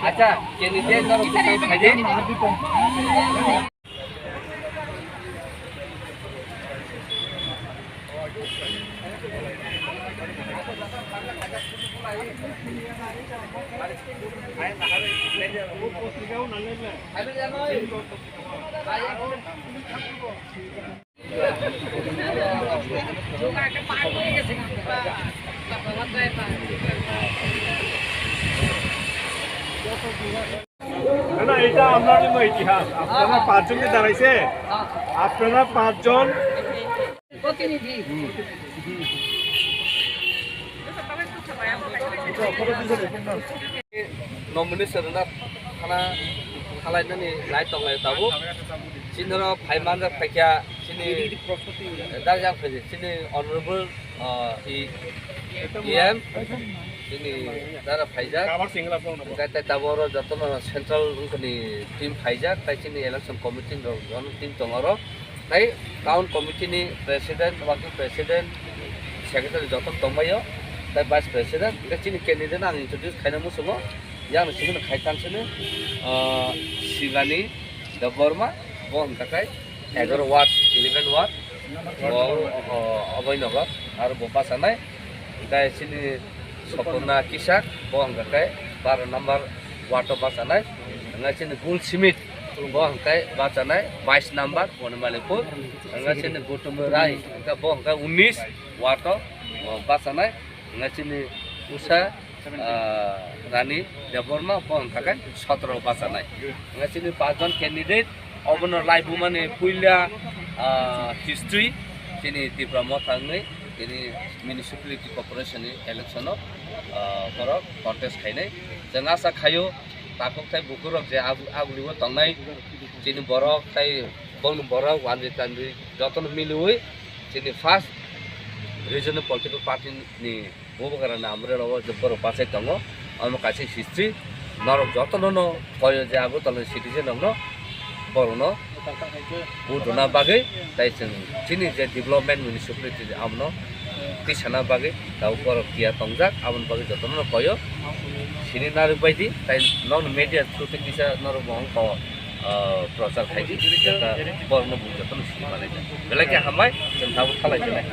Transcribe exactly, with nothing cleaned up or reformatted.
Acha, candidate norok bwsang khaidi. না, না, এটা আপনার জন্য ইতিহাস। আপনারা পাঁচজন যে দাঁড়াইছে, আপনারা পাঁচজন প্রতিনিধি। Nomination rwna thana thalainani lai tonglai tabuk. Chini oro phai manjak phaikha chini dajak phaikha chini honorable, ah, E M chini dara phaijak. Hwnkhe tai tabuk oro jotono central wngkha ni team phaijak, tai chini election committee rok jotono team tongo oro. Tai town committee ni president, working president, secretary joto tongbaio, tai vice president, hwnkhe chini candidate ang introduce khaina muchungo, yang simi khai tang sini, ah, Sibani Debbarma, bo hwnkha khe egaroh ward, eleven ward, bo, oh, Abhainagar, aro bo bachanai, hwnkhe chini Sopona Kisak, bo hwnkha khe baro number ward o bachanai, hwnkhe chini Gul Simit, bo hwnkhe bachanai bais number, Bonimalipuar, hwnkhe chini Gautam Rai, hwnkhe bo hwnkhe unis ward o, bo bachanai, hwnkhe chini Usha, ah, Rani Debbarma, bo hwnkha khe sotoro bachanai. Hwnkhe chini pachjon candidate, obono laibumani puila, ah, history, chini Tipra Motha wngwi, chini municipality corporation ni election o, ah, borok contest khainai. Chwng asa khaio, takhuk tai bukurok je agu-, agulio tongnai, chini borok tai bongni borok wanjwi tanjwi jotono miliwi chini first regional political party ni bubagra ni amrwino je borok bachai tongo, omo kaisa history. Norok jotono no koyo je Agartala ni citizen rokno borokno vote rwna bagwi, tai chwng chini je development municipality abono tisana bagwi tabuk borok tiya tongjak, aboni bagwi jotono no koyo sini narwk baidi, tai nokni media through tei kisa norok bo wngkha, ah, prochar khaidi, borokno bo jotono sini manai. Belai khe hambai, chwng tabuk thalai tongwi.